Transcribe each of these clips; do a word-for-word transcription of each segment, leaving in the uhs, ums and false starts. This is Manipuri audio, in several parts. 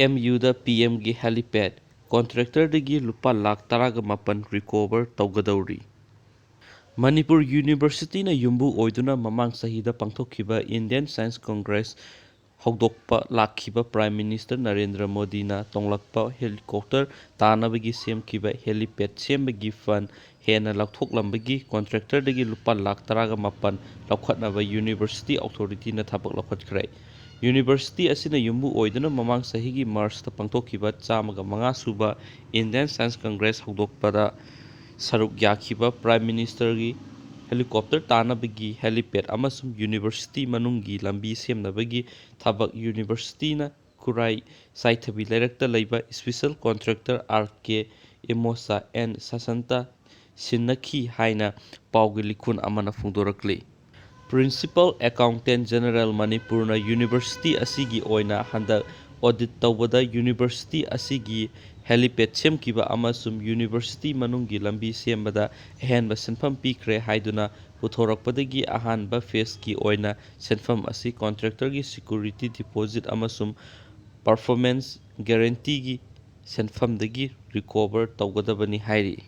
ꯑꯦꯝ ꯌꯨꯗ ꯄꯤ ꯑꯦꯝꯒꯤ helipad contractorꯗꯒꯤ ꯂꯨꯄꯥ ꯂꯥꯈ ꯇꯔꯥꯒ ꯃꯥꯄꯟ recover ꯇꯧꯒꯗꯧꯔꯤ꯫ ꯃꯅꯤꯄꯨꯔ ꯌꯨꯅꯤꯚꯔꯁꯤꯇꯤꯅ ꯌꯨꯝꯕꯨ ꯑꯣꯏꯗꯨꯅ ꯃꯃꯥꯡ ꯆꯍꯤꯗ ꯄꯥꯡꯊꯣꯛꯈꯤꯕ Indian Science Congress ꯍꯧꯗꯣꯛꯄ ꯂꯥꯛꯈꯤꯕ Prime Minister ꯅꯔꯦꯟꯗ꯭ꯔ ꯃꯣꯗꯤꯅ ꯇꯣꯡꯂꯛꯄ helicopter ꯇꯥꯅꯕꯒꯤ ꯁꯦꯝꯈꯤꯕ helipad ꯁꯦꯝꯕꯒꯤ fund ꯍꯦꯟꯅ ꯂꯧꯊꯣꯛꯂꯝꯕꯒꯤ contractorꯗꯒꯤ ꯂꯨꯄꯥ ꯂꯥꯈ ꯇꯔꯥꯒ ꯃꯥꯄꯟ ꯂꯧꯈꯠꯅꯕ university authorityꯅ ꯊꯕꯛ ꯂꯧꯈꯠꯈ꯭ꯔꯦ꯫ University ꯑꯁꯤꯅ ꯌꯨꯝꯕꯨ ꯑꯣꯏꯗꯨꯅ ꯃꯃꯥꯡ ꯆꯍꯤꯒꯤ Marchꯇ ꯄꯥꯡꯊꯣꯛꯈꯤꯕ ꯆꯥꯝꯃꯒ ꯃꯉꯥ ꯁꯨꯕ Indian Science Congress ꯍꯧꯗꯣꯛꯄꯗ ꯁꯔꯨꯛ ꯌꯥꯈꯤꯕ Prime Ministerꯒꯤ helicopter ꯇꯥꯅꯕꯒꯤ helipad ꯑꯃꯁꯨꯡ university ꯃꯅꯨꯡꯒꯤ ꯂꯝꯕꯤ ꯁꯦꯝꯅꯕꯒꯤ ꯊꯕꯛ universityꯅ ꯈꯨꯔꯥꯏ ꯁꯥꯏꯊꯕꯤ ꯂꯩꯔꯛꯇ ꯂꯩꯕ special contractor R K Emosa and Sasanta ꯁꯤꯟꯅꯈꯤ ꯍꯥꯏꯅ ꯄꯥꯎꯒꯤ ꯂꯤꯈꯨꯟ ꯑꯃꯅ ꯐꯣꯡꯗꯣꯔꯛꯂꯤ꯫ Principal Accountant General ꯃꯅꯤꯄꯨꯔꯅ university ꯑꯁꯤꯒꯤ ꯑꯣꯏꯅ ꯍꯟꯗꯛ audit ꯇꯧꯕꯗ university ꯑꯁꯤꯒꯤ helipad ꯁꯦꯝꯈꯤꯕ ꯑꯃꯁꯨꯡ university ꯃꯅꯨꯡꯒꯤ ꯂꯝꯕꯤ ꯁꯦꯝꯕꯗ ꯑꯍꯦꯟꯕ ꯁꯦꯟꯐꯝ ꯄꯤꯈ꯭ꯔꯦ ꯍꯥꯏꯗꯨꯅ ꯄꯨꯊꯣꯔꯛꯄꯗꯒꯤ ꯑꯍꯥꯟꯕ phaseꯀꯤ ꯑꯣꯏꯅ ꯁꯦꯟꯐꯝ ꯑꯁꯤ contractorꯒꯤ security deposit ꯑꯃꯁꯨꯡ performance guaranteeꯒꯤ ꯁꯦꯟꯐꯝꯗꯒꯤ recover ꯇꯧꯒꯗꯕꯅꯤ ꯍꯥꯏꯔꯤ꯫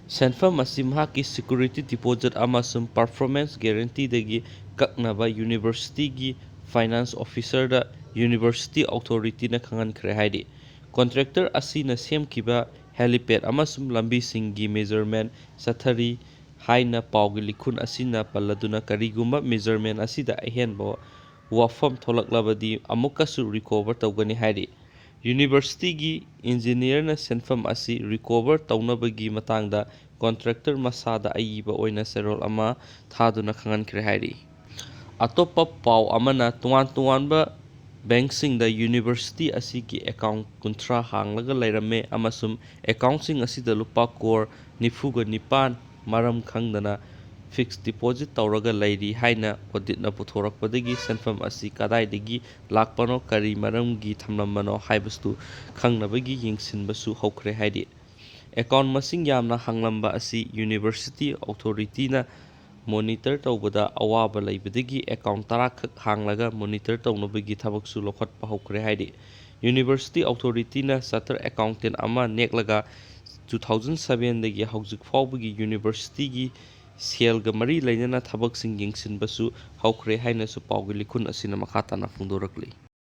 ꯁꯦꯟꯐꯝ ꯑꯁꯤ ꯃꯍꯥꯛꯀꯤ security deposit ꯑꯃꯁꯨꯡ performance guaranteeꯗꯒꯤ ꯀꯛꯅꯕ universityꯒꯤ finance officerꯗ university authorityꯅ ꯈꯪꯍꯟꯈ꯭ꯔꯦ ꯍꯥꯏꯔꯤ꯫ Contractor ꯑꯁꯤꯅ ꯁꯦꯝꯈꯤꯕ helipad ꯑꯃꯁꯨꯡ ꯂꯝꯕꯤꯁꯤꯡꯒꯤ measurement ꯆꯠꯊꯔꯤ ꯍꯥꯏꯅ ꯄꯥꯎꯒꯤ ꯂꯤꯈꯨꯟ ꯑꯁꯤꯅ ꯄꯜꯂꯗꯨꯅ, ꯀꯔꯤꯒꯨꯝꯕ measurement ꯑꯁꯤꯗ ꯑꯍꯦꯟꯕ ꯋꯥꯐꯝ ꯊꯣꯛꯂꯛꯂꯕꯗꯤ ꯑꯃꯨꯛꯀꯁꯨ recover ꯇꯧꯒꯅꯤ ꯍꯥꯏꯔꯤ꯫ Universityꯒꯤ engineerꯅ ꯁꯦꯟꯐꯝ ꯑꯁꯤ recover ꯇꯧꯅꯕꯒꯤ ꯃꯇꯥꯡꯗ contractor ꯃꯁꯥꯗ ꯑꯏꯕ ꯑꯣꯏꯅ ꯆꯦꯔꯣꯜ ꯑꯃ ꯊꯥꯗꯨꯅ ꯈꯪꯍꯟꯈ꯭ꯔꯦ ꯍꯥꯏꯔꯤ꯫ ꯑꯇꯣꯞꯄ ꯄꯥꯎ ꯑꯃꯅ, ꯇꯣꯉꯥꯟ ꯇꯣꯉꯥꯟꯕ bankꯁꯤꯡꯗ university ꯑꯁꯤꯒꯤ account ꯀꯨꯟꯊ꯭ꯔꯥ ꯍꯥꯡꯂꯒ ꯂꯩꯔꯝꯃꯦ ꯑꯃꯁꯨꯡ accountꯁꯤꯡ ꯑꯁꯤꯗ ꯂꯨꯄꯥ ꯀ꯭ꯔꯣꯔ ꯅꯤꯐꯨꯒ ꯅꯤꯄꯥꯟ ꯃꯔꯝ ꯈꯪꯗꯅ fixed deposit ꯇꯧꯔꯒ ꯂꯩꯔꯤ ꯍꯥꯏꯅ auditꯅ ꯄꯨꯊꯣꯔꯛꯄꯗꯒꯤ ꯁꯦꯟꯐꯝ ꯑꯁꯤ ꯀꯗꯥꯏꯗꯒꯤ ꯂꯥꯛꯄꯅꯣ, ꯀꯔꯤ ꯃꯔꯝꯒꯤ ꯊꯝꯂꯝꯕꯅꯣ ꯍꯥꯏꯕꯁꯨ ꯈꯪꯅꯕꯒꯤ ꯌꯦꯡꯁꯤꯟꯕꯁꯨ ꯍꯧꯈ꯭ꯔꯦ ꯍꯥꯏꯔꯤ꯫ Account ꯃꯁꯤꯡ ꯌꯥꯝꯅ ꯍꯥꯡꯂꯝꯕ ꯑꯁꯤ university authorityꯅ monitor ꯇꯧꯕꯗ ꯑꯋꯥꯕ ꯂꯩꯕꯗꯒꯤ account ꯇꯔꯥ ꯈꯛ ꯍꯥꯡꯂꯒ monitor ꯇꯧꯅꯕꯒꯤ ꯊꯕꯛꯁꯨ ꯂꯧꯈꯠꯄ ꯍꯧꯈ꯭ꯔꯦ ꯍꯥꯏꯔꯤ꯫ University Authority-ꯅ Chartered Accountant ꯑꯃ ꯅꯦꯛꯂꯒ two thousand seven-ꯗꯒꯤ ꯍꯧꯖꯤꯛ ꯐꯥꯎꯕꯒꯤ university-ꯒꯤ ꯁꯦꯜꯒ ꯃꯔꯤ ꯂꯩꯅꯅ ꯊꯕꯛꯁꯤꯡ ꯌꯦꯡꯁꯤꯟꯕꯁꯨ ꯍꯧꯈ꯭ꯔꯦ ꯍꯥꯏꯅꯁꯨ ꯄꯥꯎꯒꯤ ꯂꯤꯈꯨꯟ ꯑꯁꯤꯅ ꯃꯈꯥ ꯇꯥꯅ ꯐꯣꯡꯗꯣꯔꯛꯂꯤ꯫